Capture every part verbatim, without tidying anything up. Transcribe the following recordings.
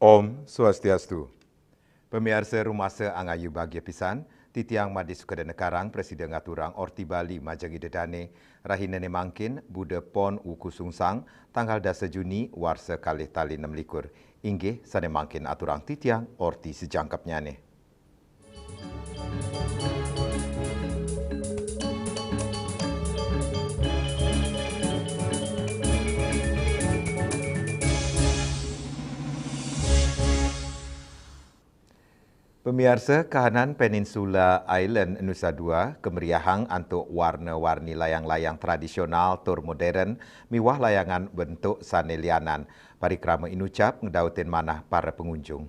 Om Swastiastu. Pamiarsa rumasa angayu bagia pisan, titiang Made Sukadana Karang prasida ngaturang Orti Bali majeng Ida Dane, rahinane mangkin Buda Pon Wuku Sungsang, tanggal dasa Juni, warsa kalih tali nem likur. Inggih, sane mangkin aturang titiang Orti sajangkepnyane. Pamiarsa, kahanan Peninsula Island Nusa Dua kameriahang antuk warna-warni layang-layang tradisional tur modern miwah layangan bentuk sane lianan. Parikrama inucap ngedautin manah para pengunjung.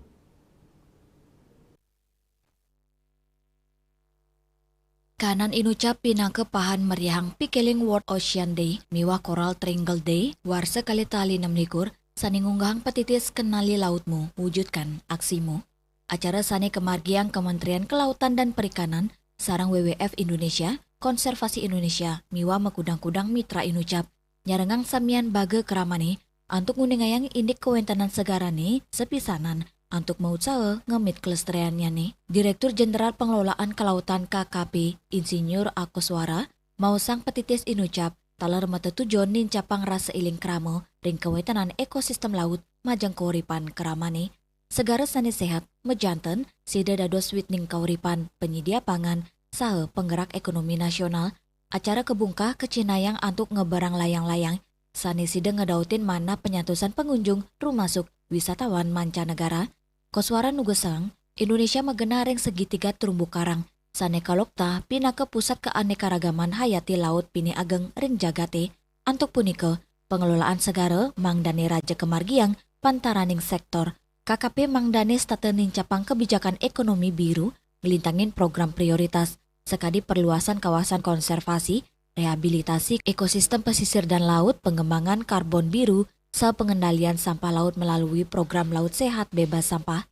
Kahanan inucap pinaka pahan meriahang Pikeling World Ocean Day miwah Coral Triangle Day warsa kalih tali nem likur, sane ngunggahang petitis Kenali Lautmu, Wujudkan Aksimu. Acara sane kamargiang Kementerian Kelautan dan Perikanan sareng W W F Indonesia, Konservasi Indonesia, miwah makudang-kudang mitra inucap nyarengang samian baga kramane antuk nguningayang indik kawentenan segarane sapisanan antuk mautsaha ngemit kelestariannyane. Direktur Jenderal Pengelolaan Kelautan K K P, Insinyur A Koswara, maosang petitis inucap taler matetujon nincapang rasa eling krama ring kawentenan ekosistem laut majeng kauripan kramane. Segara sane sehat, majanten, sida dados witning kauripan, panyedia pangan, saha penggerak ekonomi nasional. Acara kabungkah kacihnayang antuk ngeberang layang-layang sane sida ngedautin manah panyantosan pangunjung, rumasuk wisatawan mancanegara. Koswara nugesang, Indonesia magenah ring segitiga terumbu karang sane kaloktah pinaka pusat keanekaragaman hayati laut pinih ageng ring jagate. Antuk punika, pengelolaan segara mangdane raja kamargiang pantaraning sektor. K K P mangdane setata nincapang kebijakan ekonomi biru, nglintangin program prioritas, sakadi perluasan kawasan konservasi, rehabilitasi ekosistem pesisir dan laut, pengembangan karbon biru, saha pengendalian sampah laut melalui program Laut Sehat Bebas Sampah.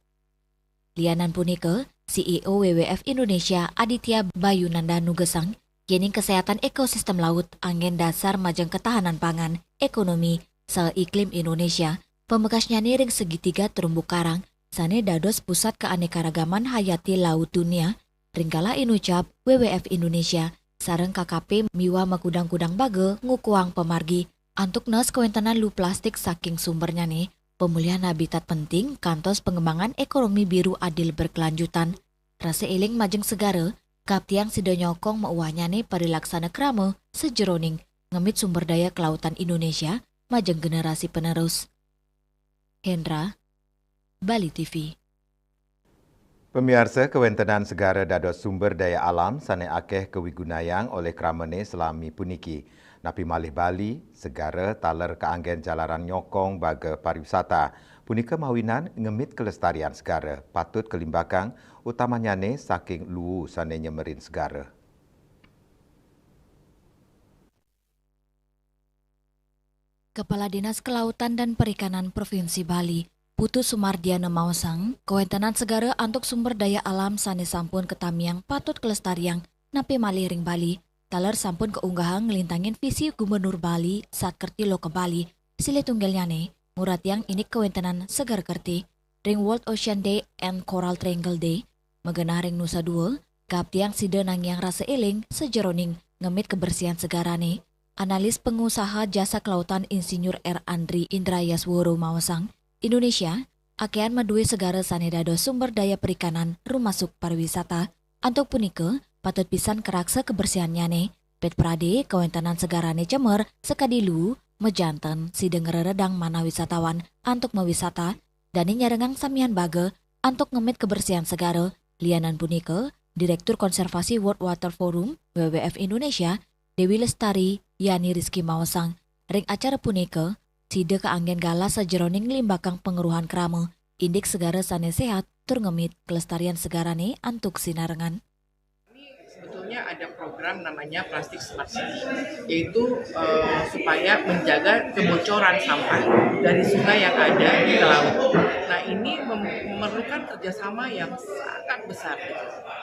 Lianan punika, C E O W W F Indonesia Aditya Bayu Nanda nugesang, yening kesehatan ekosistem laut anggen dasar majeng ketahanan pangan, ekonomi, saha iklim Indonesia, pamekasnyane ring segitiga terumbu karang, sane dados pusat keanekaragaman hayati laut dunia, ring galah inucap W W F Indonesia, sareng K K P miwah makudang-kudang baga ngukuhang pamargi antuk naas kawentenan luh plastik saking sumbernyane, pemulihan habitat penting, kantos pengembangan ekonomi biru adil berkelanjutan. Rasa eling majeng segara, kaptiang sida nyokong mauwahnyane parilaksana krama sajeroning ngemit sumber daya kelautan Indonesia majeng generasi penerus. Hendra, Bali T V. Pamiarsa, kawentenan segara dados sumber daya alam sane akeh kawigunayang olih kramane salami puniki. Napi malih Bali, segara taler kaanggen jalaran nyokong baga pariwisata. Punika mawinan ngemit kelestarian segara patut kalimbakang, utamanyane saking luu sane nyemerin segara. Kepala Dinas Kelautan dan Perikanan Provinsi Bali, Putu Sumardiana maosang, kawentenan segara antuk sumber daya alam sane sampun katamiang patut kalestariang, napi malih ring Bali, taler sampun kaunggahang nglintangin visi Gubernur Bali, Sat Kerthi Loka Bali, silih tunggilnyane nguratiang indik kawentenan segara kerthi. Ring World Ocean Day and Coral Triangle Day, magenah ring Nusa Dua, kaptiang sida nangiang rasa eling sajeroning ngemit kebersihan segarane. Analis pengusaha jasa kelautan Insinyur R Andri Indrayasworo maosang, Indonesia akehan madue segara sane dados sumber daya perikanan rumasuk pariwisata. Antuk punika, patut pisan karaksa kebersihannyane. Pit prade kawentenan segarane cemer sakadi luu, majanten sida ngreredang manah wisatawan antuk mawisata, dane nyarengang samian baga antuk ngemit kebersihan segara. Lianan punika, Direktur Konservasi World Water Forum, W W F Indonesia, Dewi Lestari Yani Rizky maosang, ring acara punika, sida kaanggén galah sajeroning nglimbakang pangruhan krama, indik segara sané séhat tur ngemit kelestarian segarane antuk sinarengan. Ini sebetulnya ada program namanya Plastic Smart City, yaitu eh, supaya menjaga kebocoran sampah dari sungai yang ada ke laut. Nah, ini mem- memerlukan kerjasama yang sangat besar.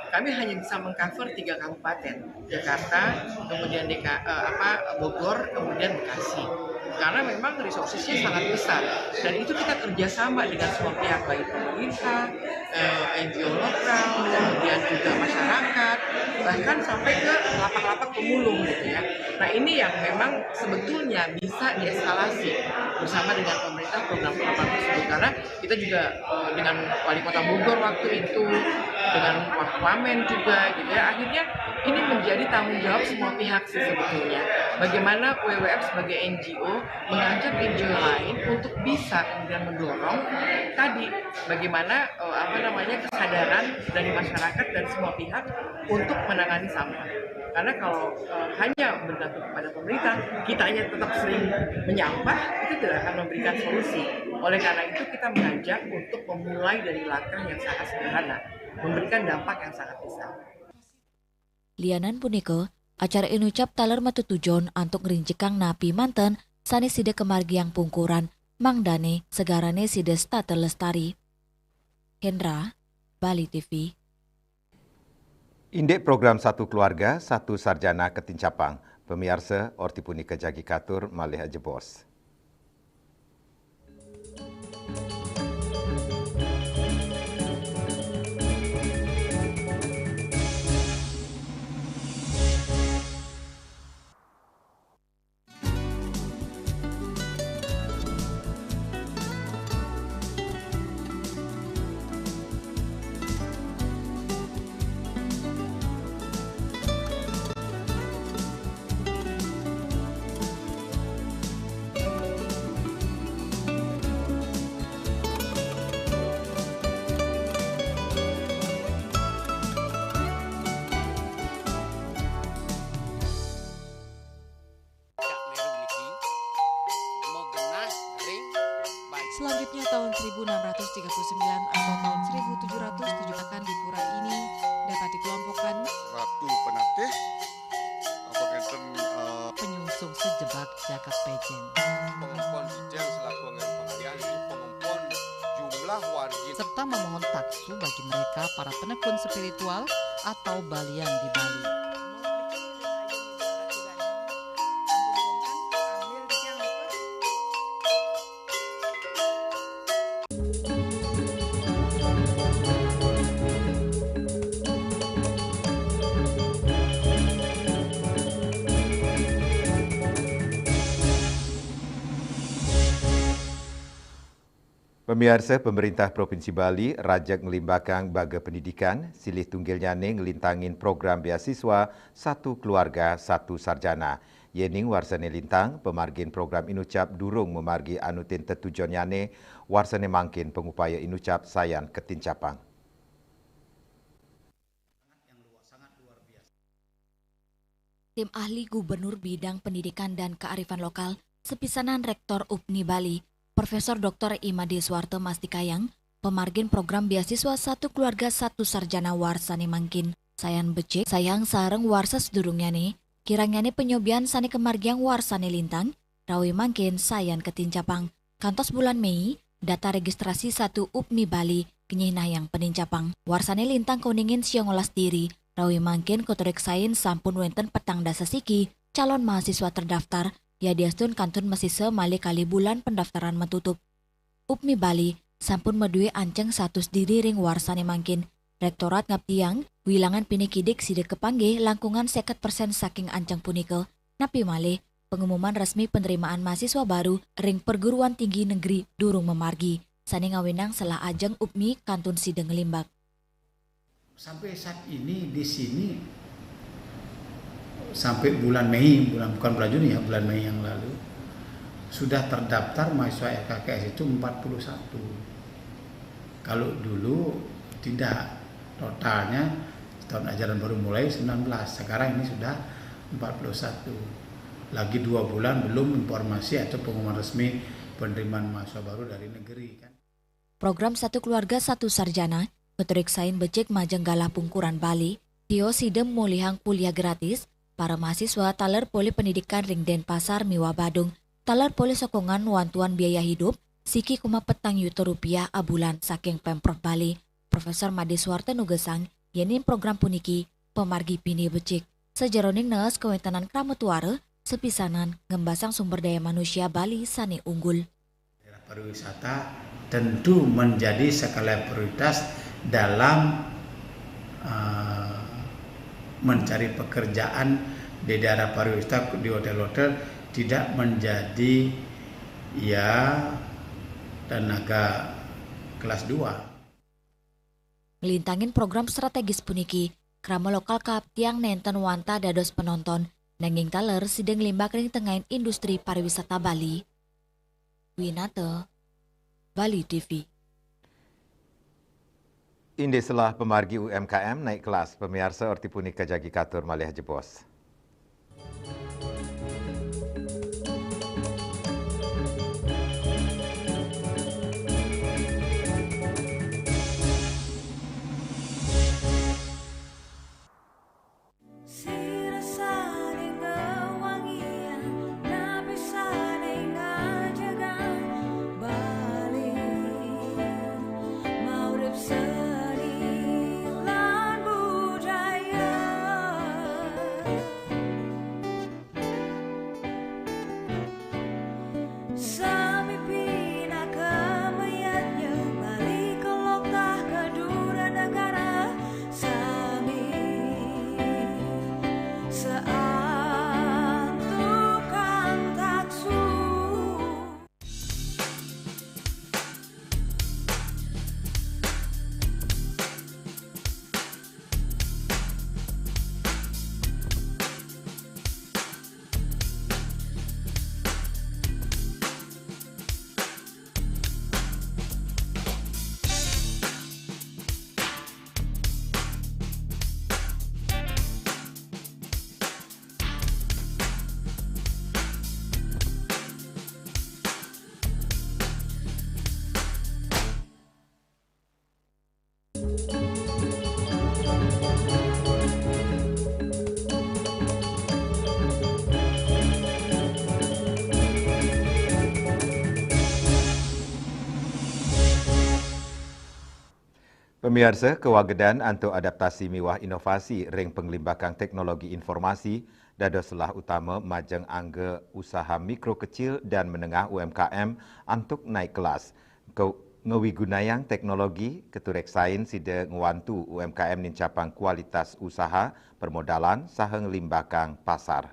Kami hanya bisa mengcover tiga kabupaten, Jakarta, kemudian D K, eh, apa, Bogor, kemudian Bekasi. Karena memang resourcesnya sangat besar, dan itu kita kerjasama dengan semua pihak, baik pemerintah, eh, N G O lokal, kemudian juga masyarakat, bahkan sampai ke lapak-lapak pemulung gitu ya. Nah, ini yang memang sebetulnya bisa dieskalasi bersama dengan pemerintah program-program tersebut, karena kita juga eh, dengan wali kota Bogor waktu itu, dengan Wamen juga gitu ya. Akhirnya ini menjadi tanggung jawab semua pihak sih sebetulnya. Bagaimana W W F sebagai N G O mengajak N G O lain untuk bisa kemudian mendorong tadi bagaimana eh, apa namanya kesadaran dari masyarakat dan semua pihak untuk menangani sampah. Karena kalau eh, hanya bergantung kepada pemerintah, kita hanya tetap sering menyampah, itu tidak akan memberikan solusi. Oleh karena itu kita mengajak untuk memulai dari langkah yang sangat sederhana, memberikan dampak yang sangat besar. Lianan punika, acara inucap taler matutujon antuk ngrinjekang napi manten sané sida kamargiang pungkuran, mangdané segarane sida setata lestari. Hendra, Bali T V. Indik program Satu Keluarga, Satu Sarjana ketincapang. Pamiarsa, orti punika jagi katur malih ajebos. Selanjutnya, tahun seribu enam ratus tiga puluh sembilan atau tahun seribu tujuh ratus tujuh akan di pura ini dapat dikelompokkan Ratu Penatih, apa ngenten, eh, penyungsung sejebak jagat Pejen. Pengempon Dijeng selaku anggaran pengalihan, jadi pengempon jumlah wargi. Serta memohon taksu bagi mereka para penekun spiritual atau balian di Bali. Pamiarsa, Pemerintah Provinsi Bali rajeg nglimbakang baga pendidikan, silih tunggilnyane nglintangin program beasiswa Satu Keluarga Satu Sarjana. Yening warsane lintang, pamargin program inucap durung mamargi anutin tetujonnyane, warsane mangkin pangupaya inucap sayan ketincapang. Tim ahli Gubernur bidang pendidikan dan kearifan lokal, sepisanan Rektor UPNI Bali, Profesor Doktor Imade Suwarto mastikayang, pamargin program beasiswa Satu Keluarga Satu Sarjana warsane mangkin sayan becik, sayang sareng warsa sadurungyane, kirangyane panyobian sane kamargiang warsane lintang, rawi mangkin sayan katincapang. Kantos bulan Mei, data registrasi Satu UPNI Bali kenyih nayang panincapang. Warsane lintang kauningin siangolas diri, rawi mangkin katureksain sampun wenten petang dasa siki calon mahasiswa terdaftar, yadiastun kantun masisa malih kalih bulan pendaftaran matutup. UPNI Bali sampun madue anceng satus diri ring warsane mangkin. Rektorat ngabdiang, wilangan pinih kidik sida kapanggih langkungan seket persen saking anceng punika. Napi malih, pengumuman resmi penerimaan mahasiswa baru ring perguruan tinggi negeri durung mamargi, sane ngawinang selah ajeng UPNI kantun sida nglimbak. Sampai saat ini di sini, sampai bulan Mei, bulan, bukan bulan Juni ya, bulan Mei yang lalu, sudah terdaftar mahasiswa R K K S itu empat puluh satu. Kalau dulu tidak, totalnya tahun ajaran baru mulai sembilan belas, sekarang ini sudah empat puluh satu. Lagi dua bulan belum informasi atau pengumuman resmi penerimaan mahasiswa baru dari negeri, kan. Program Satu Keluarga Satu Sarjana, keturiksain becik majeng galah pungkuran Bali, tio sida mulihang kuliah gratis, para mahasiswa taler polih pendidikan ring Denpasar miwah Badung, taler polih sokongan wantuan biaya hidup, siki koma petang yuta rupiah abulan saking Pemprov Bali. Profesor Made Suwarta nugesang, yening program puniki pamargi pinih becik. Sajeroning nees kawentenan krama tuara, sapisanan ngembasang sumber daya manusia Bali sane unggul. Daerah pariwisata tentu menjadi skala prioritas dalam uh, mencari pekerjaan di daerah pariwisata, di hotel-hotel, tidak menjadi, ya, tenaga kelas dua. Nglintangin program strategis puniki, krama lokal kaaptiang nenten wantah dados penonton, nanging taler sida nglimbak ring tengahin industri pariwisata Bali. Winata, Bali T V. Indik selah pamargi U M K M naik kelas, pamiarsa, orti punika jagi katur malih jebos. Pamiarsa, kawagedan antuk adaptasi miwah inovasi ring panglimbakang teknologi informasi dados selah utama majeng angga usaha mikro kecil dan menengah, U M K M, antuk naik kelas. Ke-, ngawigunayang teknologi, katureksain sida ngwantu U M K M nincapang kualitas usaha, permodalan, saha nglimbakang pasar.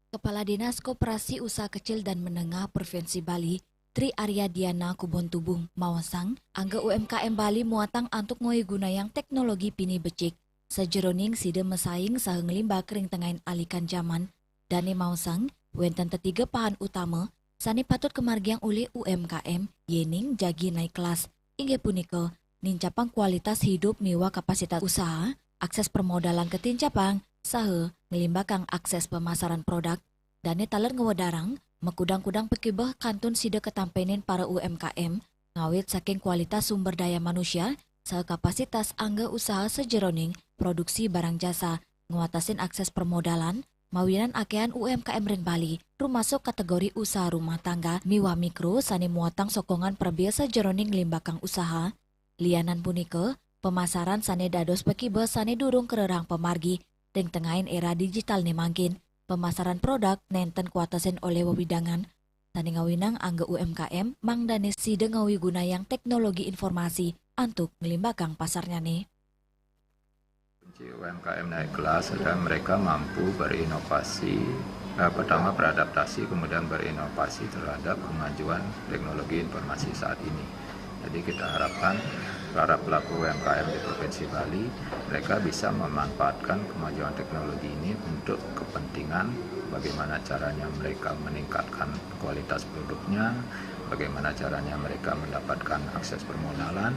Kepala Dinas Koperasi Usaha Kecil dan Menengah Provinsi Bali, Tri Arya Diana Kubon Tubung, maosang, angga U M K M Bali muatang antuk ngawigunayang teknologi pinih becik, sajeroning sida masaing saha nglimbak ring tengahin alikan jaman. Dane maosang, wenten tetiga pahan utama sane patut kamargiang olih U M K M, yening jagi naik kelas, inggih punika, nincapang kualitas hidup miwah kapasitas usaha, akses permodalan katincapang, saha nglimbakang akses pemasaran produk. Dane taler ngwedarang, makudang-kudang pakibeh kantun sida katampenin para U M K M, ngawit saking kualitas sumber daya manusia, saha kapasitas angga usaha sajeroning produksi barang jasa, ngwatasin akses permodalan, mawinan akehan U M K M ring Bali, rumasuk kategori usaha rumah tangga miwah mikro sane muatang sokongan prabea sajeroning nglimbakang usaha. Lianan punika, pemasaran sane dados pakibeh sane durung karerang pamargi ring tengahin era digital ne mangkin, pemasaran produk nenten kuatesin olih wewidangan, sane ngawinang angga U M K M mangdane sida ngawigunayang teknologi informasi antuk nglimbakang pasarnyane. Kunci U M K M naik kelas adalah mereka mampu berinovasi, eh, pertama beradaptasi, kemudian berinovasi terhadap kemajuan teknologi informasi saat ini. Jadi kita harapkan Para pelaku U M K M di Provinsi Bali, mereka bisa memanfaatkan kemajuan teknologi ini untuk kepentingan bagaimana caranya mereka meningkatkan kualitas produknya, bagaimana caranya mereka mendapatkan akses permodalan,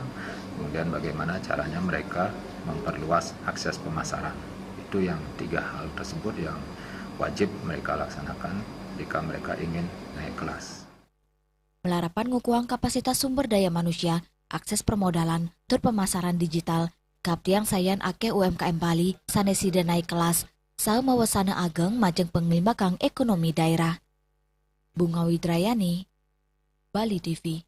kemudian bagaimana caranya mereka memperluas akses pemasaran. Itu yang tiga hal tersebut yang wajib mereka laksanakan jika mereka ingin naik kelas. Melarapan ngukuang kapasitas sumber daya manusia, akses permodalan, tur pemasaran digital, kaptiang sayan akeh U M K M Bali, sanes sida naik kelas, saha mawesana ageng majeng penglimbakang ekonomi daerah. Bunga Widrayani, Bali T V.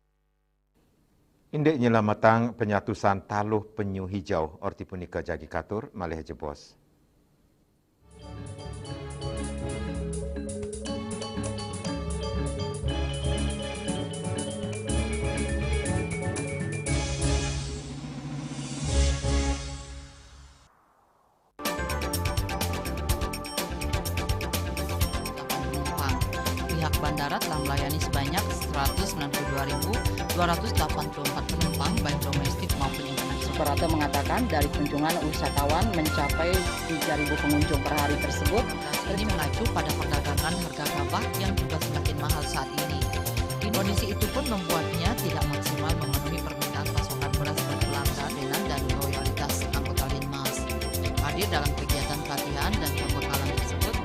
Indik nyelametang penyatusan taluh penyu hijau, orti punika jagi katur, malih jebos. Pihak bandara telah melayani sebanyak seratus sembilan puluh dua ribu dua ratus delapan puluh empat penumpang, baik domestik maupun internasional. Suprapto mengatakan dari kunjungan wisatawan mencapai tiga ribu pengunjung per hari tersebut. Ini mengacu pada perdagangan harga gabah yang juga semakin mahal saat ini. Kondisi itu pun membuatnya tidak maksimal memenuhi permintaan pasokan beras berkelanjutan dan loyalitas anggota Linmas. Hadir dalam kegiatan pelatihan dan pembekalan tersebut.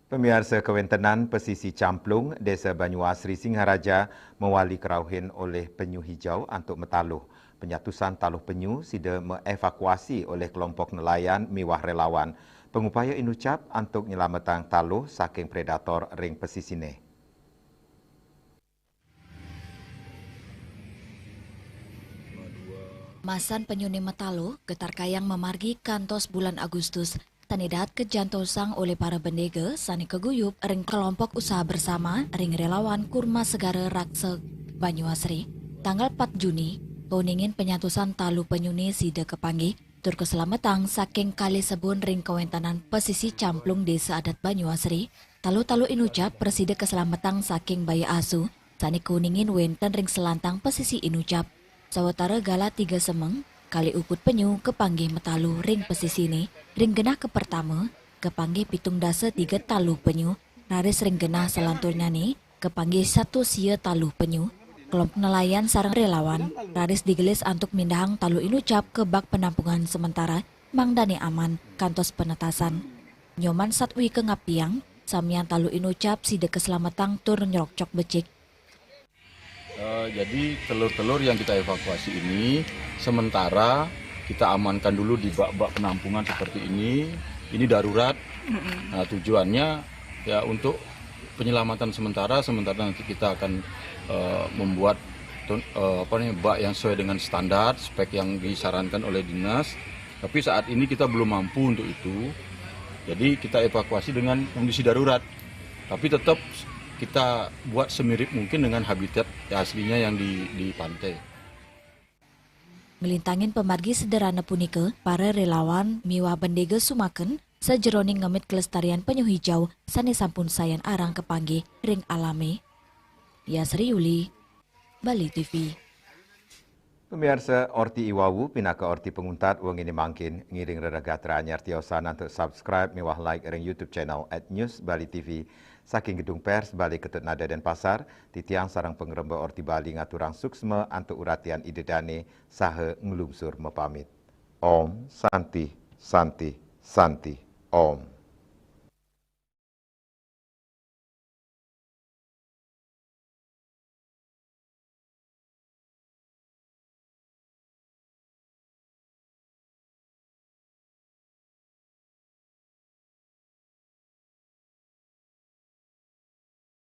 Pemiarsa, kawentenan pesisi Camplung, Desa Banyuasri, Singaraja, mawali karauhin olih penyu hijau antuk mataluh. Penyatusan taluh penyu sida maevakuasi olih kelompok nelayan miwah relawan. Pangupaya inucap antuk nyelametang taluh saking predator ring pesisine. Masan penyune mataluh, getar kayang mamargi kantos bulan Agustus, sane dahat kajantosang olih para bendega sane kaguyub ring kelompok usaha bersama ring relawan Kurma Segara Raksa Banyuasri. Tanggal pat Juni, kauningin penyatusan taluh penyune sida kapanggih tur kaselametang saking Kali Sebun ring kawentenan pesisi Camplung Desa Adat Banyuasri. Taluh-taluh inucap prasida kaselametang saking baya asu sane kauningin wenten ring selantang pesisi inucap. Sawatara galah tiga semeng, kalih ukud penyu kapanggih mataluh ring pesisine. Ring genah kapertama, kapanggih pitung dasa tiga taluh penyu, raris ring genah salanturnyane, kapanggih satus sia taluh penyu. Kelompok nelayan sareng relawan raris digelis antuk mindahang taluh inucap ka bak penampungan sementara, mangdane aman kantos penetasan. Nyoman satwika ngaptiang, samian taluh inucap sida kaselametang tur nyrokcok becik. Eh, jadi telur-telur yang kita evakuasi ini sementara kita amankan dulu di bak-bak penampungan seperti ini. Ini darurat. Nah, tujuannya ya untuk penyelamatan sementara, sementara nanti kita akan eh, membuat tun- eh, apa nih, bak yang sesuai dengan standar, spek yang disarankan oleh dinas. Tapi saat ini kita belum mampu untuk itu. Jadi kita evakuasi dengan kondisi darurat. Tapi tetap kita buat semirip mungkin dengan habitat aslinya yang di, di pantai. Nglintangin pamargi sederhana punika, para relawan miwah bendega sumaken sajeroning ngemit kelestarian penyu hijau sane sampun sayan arang kapanggih ring alame. Yasri Yuli, Bali T V. Pamiarsa, orti iwawu pinaka orti panguntat wengine mangkin. Ngiring rereh gatra anyar tiosan antuk subscribe miwah like ring YouTube channel at News Bali T V. Saking Gedung Pers Balai Ketut Nada Denpasar, titiang sareng pangremba Orti Bali ngaturang suksma antuk uratian Ida Dane saha nglungsur mapamit. Om Santi, Santi, Santi, Om.